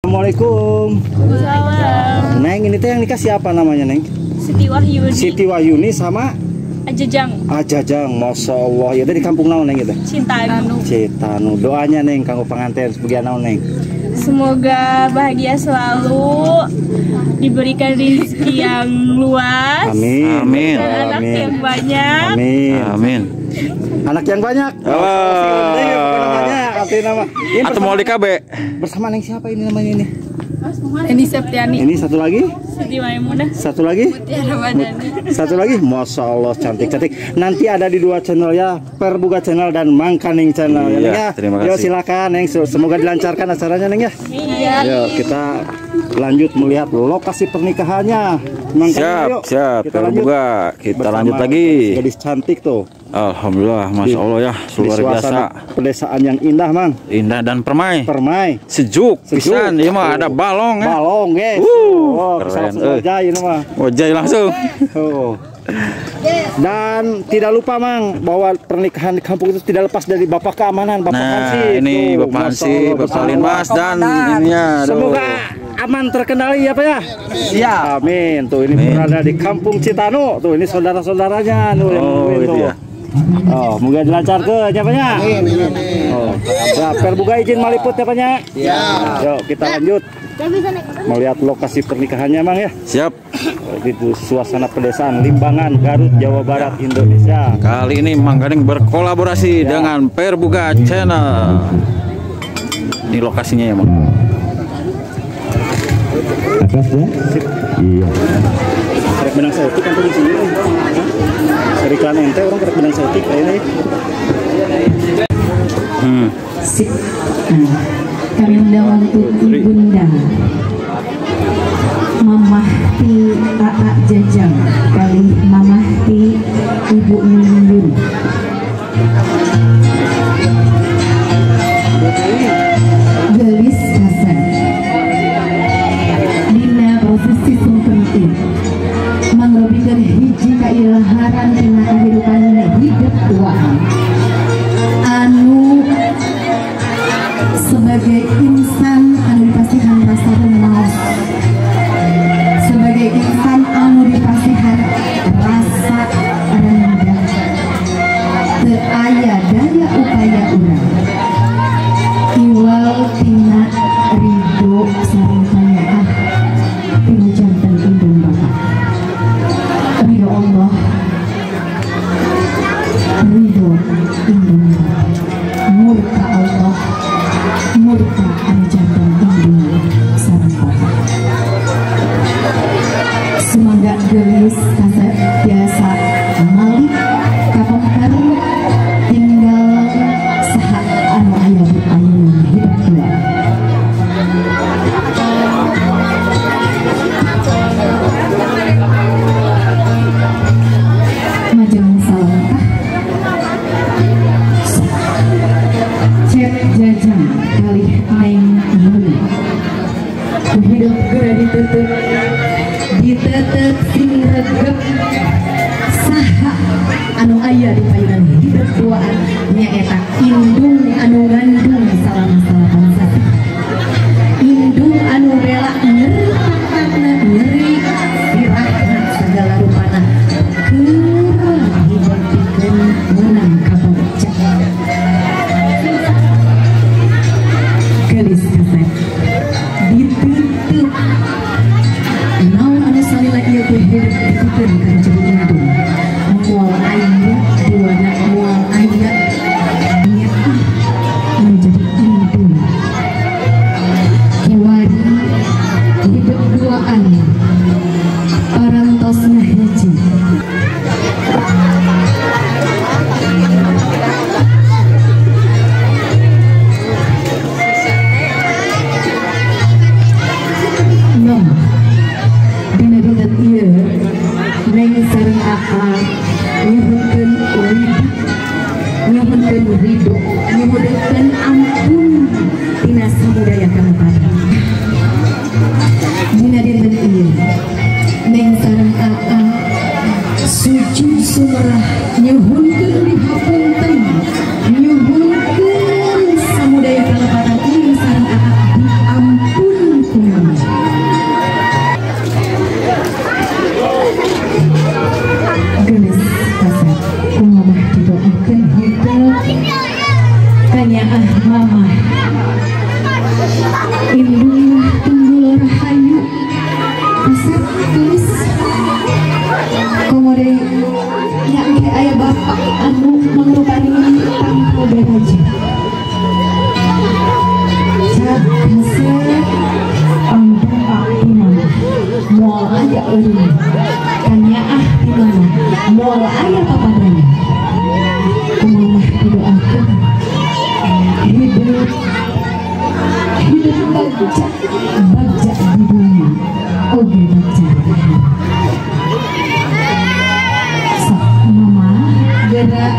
Assalamualaikum. Waalaikumsalam. Neng, ini teh yang nikah siapa namanya, Neng? Siti Wahyuni. Siti Wahyuni sama Ajajang. Ajajang, Masya Allah. Ya di kampung naon, Neng, itu? Citanu. Citanu. Doanya, Neng, kanggo pengantin sebagian naon, Neng? Semoga bahagia selalu, diberikan rezeki yang luas. Amin. Amin. Dan anak Amin. yang banyak. Amin. Amin. Anak yang banyak. Oh. Ini atau mau di KB. Bersama Neng siapa ini namanya ini? Ini Septiani. Ini satu lagi? Siti Maimunah. Satu lagi? Mutiara Madani. Satu lagi? Masya Allah, cantik-cantik. Nanti ada di dua channel ya, Perbuga Channel dan Mangkaning Channel. Iya, ya, Neng ya. Terima kasih. Yo silakan, Neng. Semoga dilancarkan acaranya, Neng ya. Iya. Yuk kita lanjut melihat lokasi pernikahannya. Mangkaning, siap, yuk. Siap. Kita lanjut. Perbuga, kita bersama lanjut lagi. Gadis cantik tuh. Alhamdulillah, Masya Allah ya, luar biasa. Pedesaan yang indah, Mang. Indah dan permai. Permai. Sejuk, sejuk. Pisan, ieu mah ada balong ya. Balong, guys. Oh, keren. Wajah ini mah. Wajah langsung. Oh. Dan tidak lupa, Mang, bahwa pernikahan di kampung itu tidak lepas dari Bapak Keamanan, Bapak Hansip. Ini tuh, Bapak Hansip, Bapak Linmas dan ininya. Semoga aman terkendali ya, Pak ya. Siap. Amin. Tuh ini berada di Kampung Citanu. Tuh ini saudara-saudaranya tuh yang nungguin gitu tuh. Ya. Oh, moga dilancarkeun ya, Pak ya. Amin, amin. Oh, nah, Perbuga izin maliput ya, Pak ya. Siap. Yuk kita lanjut melihat lokasi pernikahannya, Mang ya. Siap. Itu suasana pedesaan Limbangan, Garut, Jawa Barat, Indonesia. Kali ini Mang Gading berkolaborasi ya dengan Perbuga Channel. Ini lokasinya ya, Mang. Atas ya? Iya. Karek benang setik kan tuh di sini. Iklan ente orang karek benang setik kayaknya. Sip. Nah, kami undang untuk Ibunda Mamah Ti Aa Jajang kali Mamah Ti Ibu Yuyun. Gelis Hasan. Dina prosesi sungkem ieu mangrobikeun hiji kailaharan dina kahirupan hidup tuaan anu sebagai insan anu dipasihan rasa rumaos, sebagai insan anu dipasihan rasa rendah, teu aya daya upaya urang iwal tina ridho sareng panyaah tina janten indung bapa. Ridho Allah, ridho indung bapa, murka Allah, murka anu janten indung sareng bapa. Sumangga geulis kasep biasa malik kapengker tinggal saha anu aya di payunan hidup dua. Majeng salangkah Cep Jajang kalih Neng Yuni. Hidup geura ditutup, ditetet sing regep saha anu aya di payunan hidup duaan nyaeta indung anu ngandung salama salapan sasih, indung anu rela nyeri pangkatna, nyeri sirahna segala rupana keur hidup pikeun meunang kabaca. Gelis kasep ditutup naon anu salila ieu teh hidup dipikeun kana jadi indung, moal aya duana, moal aya nyaah anu jadi indung. Kiwari hidup duaan parantosna hiji. Nom dina dinten ieu Neng Indung tunggul rahayu kasep tulis komo deui nya engke aya bapak anu mangrupani tangko beraja cak kasep pangdoa ti mama moal aya eureun kanyaah ti mama moal aya papadana ku mamah didoakeun hidup hidup bagja bagja di dunia oge bagja di akhirat. Sok mama gerak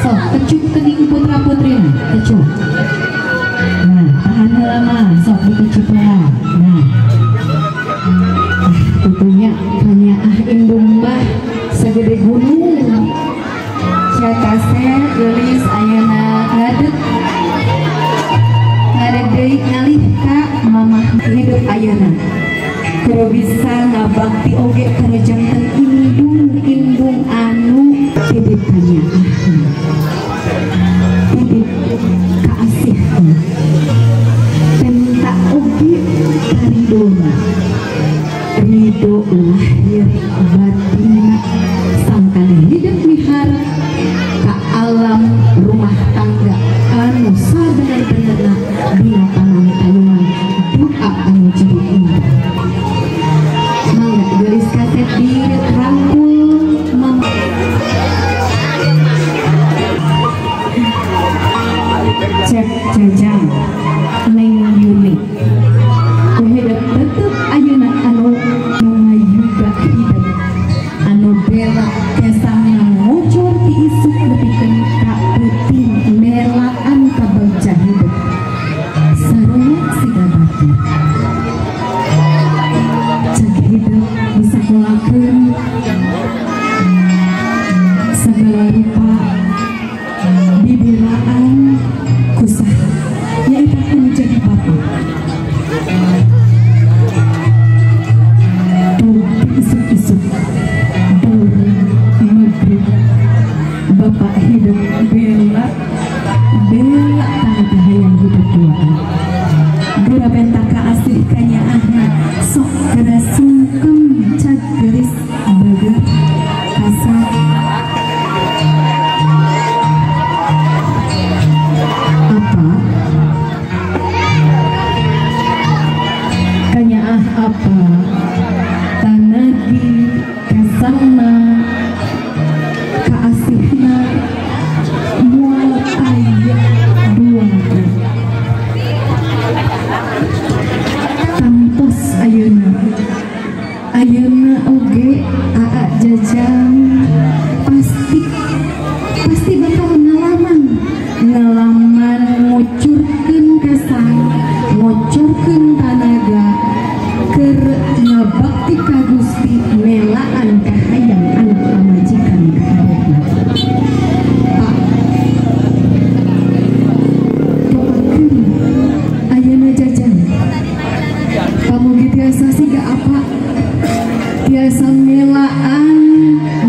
sok kecup kening putra putrina kecup. Nah tahan lama sok dikecup lah. Nah tentunya kanyaah indung mah segede gunung. Cakase geulis ayeuna ngadeg ngadeg deui ngalih ka mamah hidup ayeuna kudu bisa ngabakti oge kana janten indung-indung anu titip kanyaah titip kaasihna penta oge karidona ridho lahir batinna sangkan hidup miharep ka alam rumah tangga anu sabener-benerna dina panangtayungan doa anu jadi indung. Mangga geulis kaset dirangkul mama. Cek Jajang Neng Yuni ku hidup tetep ayeuna anu ngayuga hidup anu bela kesangna ngocor ti isuk nepikeun ka peuting melaan ka bagja hidup sarua siga batur cek hidup disakolakeun segala rupa dibelaan kusaha nyaeta kudu jadi bapak isuk-isuk maghrib bapak hidup bela bela tanah kahayang hidup duaan gura pentaka asih kanyaahna sok gera sungkem cag geulis bager kasar apa kanyaah apa tanagi kasangna kaasihna moal aya duana tangtos ayeuna ayeuna oge Aa Jajang pasti pasti bakal ngalaman ngalaman ngucurkeun kesang ngocurkeun tanaga keur ngabakti ka Gusti melaan kahayang anak pamajikan kaharepna. Pak doakeun ayeuna Jajang pamugi tiasa siga apa tiasa melaan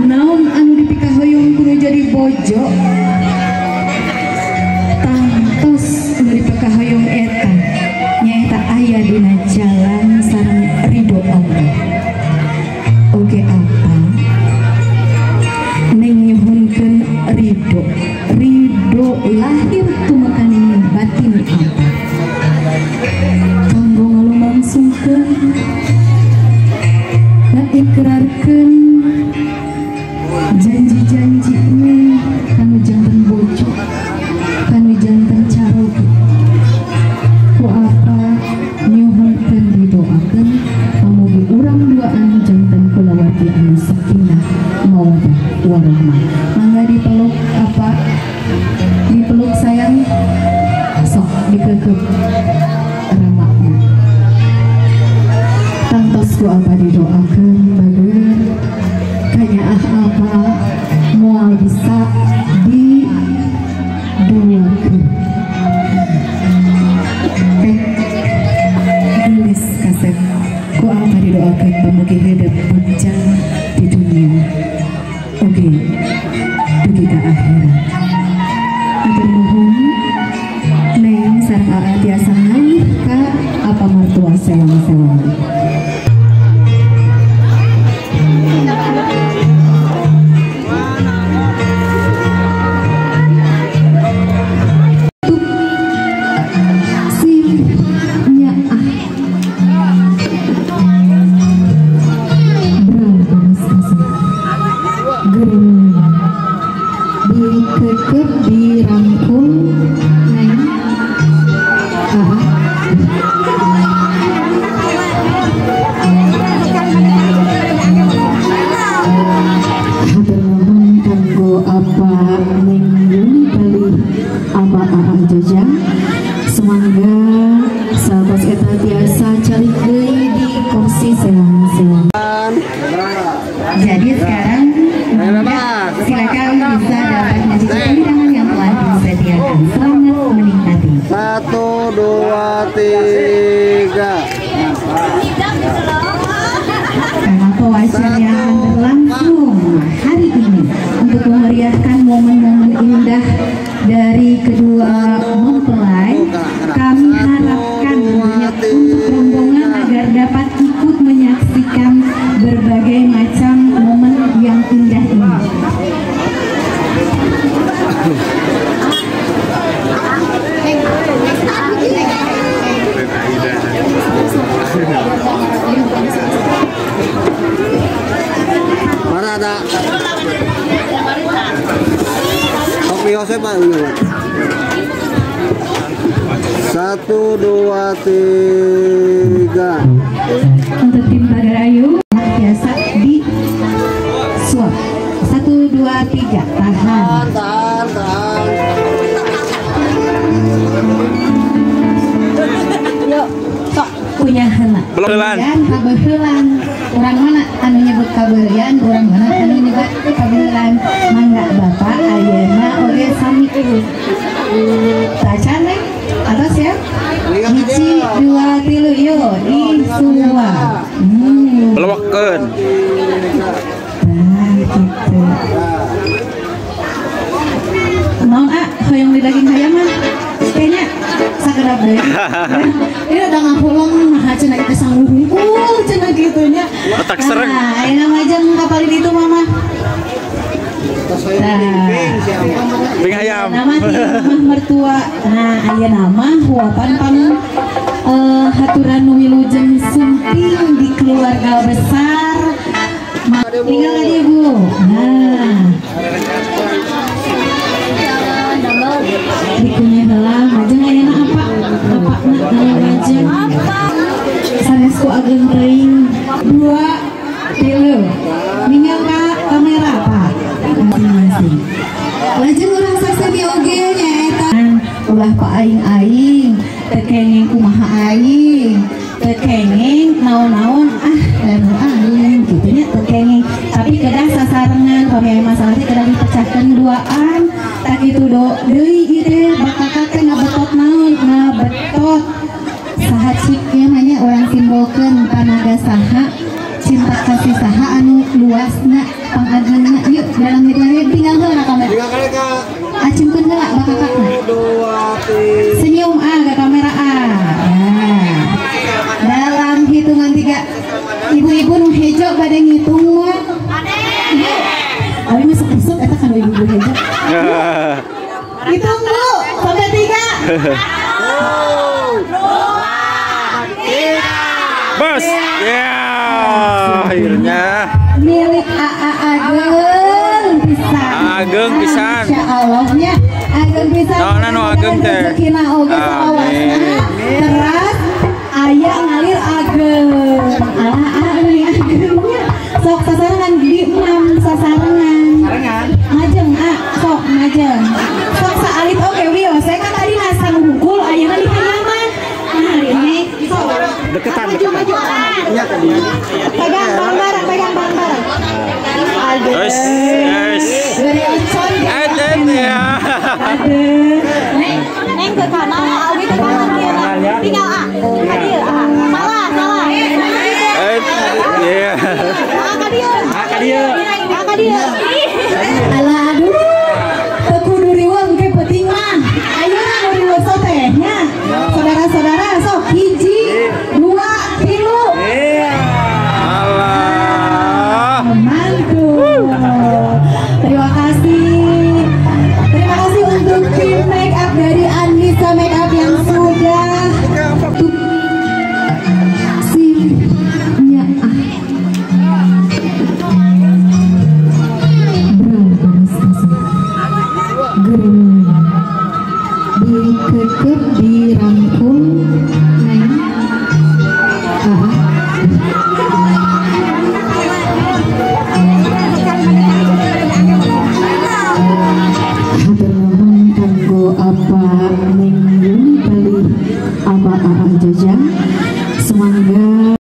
naon anu dipikahoyong kudu jadi bojo tangtos anu dipikahoyong eta nyaeta aya dina jalan sareng ridho Allah. Oge apa neng nyuhunkeun ridho ridho lahir tumekaning batin apa kanggo ngalumangsungkeun ngaikrarkeun janji-janji neng kanu janten bojo kanu janten caroge ku apa nyuhunkeun didoakeun pamugi urang duaan janten kulawargi anu sakinah mawaddah warahmah. Mangga dipeluk apa dipeluk sayang sok dikekep ramakna tangtos ku apa didoakeun bager kanyaah apa moal bisa diduakeun. Gelis kasep ku apa didoakeun pamugi hidup bagja di dunia oge dugi ka akhirat. Atur nuhun Neng sareng Aa tiasa ngalih ka apa. sewang-sewang. Dikekep, dirangkul, neng, hatur nuhun kanggo apa neng Yuni Bali apa Aa Jajang. Semoga sahabat eta biasa calik deui di kursi sewang-sewang. Jadi sekarang silakan bisa dapat mencicipi hidangan yang telah disediakan. Selamat menikmati. 1, 2, 3. Karena pewajar yang akan berlangsung hari ini untuk memeriahkan momen-momen indah dari kedua mempelai, kami harapkan tentunya untuk rombongan agar dapat ikut menyaksikan berbagai macam momen yang indah ini. Mana ada? Kopi Yosef Pak. 1, 2, 3. Untuk tim Pagar Ayu biasa di suap. 1, 2, 3, tahan. Tahan, tahan. Yuk, sok punya heula. Belum. Kabehelan. Urang mana anu nyebut kabehelan, urang mana anu nyebut kabehelan. Mangga Bapak ayeuna oge sami. Tacan neng atas ya. 1, 2, 3, yuk disuap. Belewekeun. Nah, gitu. Naon ah, hoyong di daging hayam mah kayaknya sakedap deui. Ini udah ngahuleng nah cenah kita sanggup hungkul cenah kitu nya. Otak sereng. Nah, ayeuna mah jeung kapalin itu mama. Nah, ping hayam. Nama mah mertua. Nah, ayeuna mah huapan pang haturan wilujeng sumping di keluarga besar. Tinggal tadi Bu. Nah. Dikunyah heula majeng ayeuna apa? Apa na majeng? Sanes ku ageng teuing. 2, 3. Ninggal ka kamera, Pak. Masing-masing. Lajeng urang sasemi oge nyaeta ulah pa aing-aing, teu kenging kumaha aing, teu kenging naon-naon ah dan aing kitu nya teu kenging. Tapi kedah sasarengan pami aya masalah teh kedah dipecahkeun duaan. Tak kitu do deui ieu teh bakal teh ngabetot naon ngabetot saha cik ieu mah nya urang simbolkeun panaga saha cinta kasih saha anu luasna pangageungna. Yuk dalam hitungan tinggal heula kamera. Acungkeun heula bakakakna. Senyum ah ke kamera ah. Nah. Dalam hitungan 3 ibu-ibu nu hejo bade ngitung mah. Abi mah sok-sok eta kan ibu-ibu hejo. Hitung Bu sampai 3. 2, 3. Bos. Ya, akhirnya milik AA Ageng pisan. Ageng pisan. Insyaallah nya ageng pisan. Naon anu ageng teh? Rezekina oge salawasna. Teras aya ngalir ageng. Alah anu agengnya. Sok sasarengan di 6 sasarengan. Ngajeng ah, sok ngajeng. Sok saalit oge wios. Saya kan tadi ngasang hungkul ayeuna di hanyaman. Nah, ini sok. Deketan, maju, maju. Iya tadi. Pegang bareng-bareng, pegang bareng-bareng. Yes, yes. Ya. Neng, neng ke kanan, Abi ke kanan. Tinggal ah, ka dieu ah.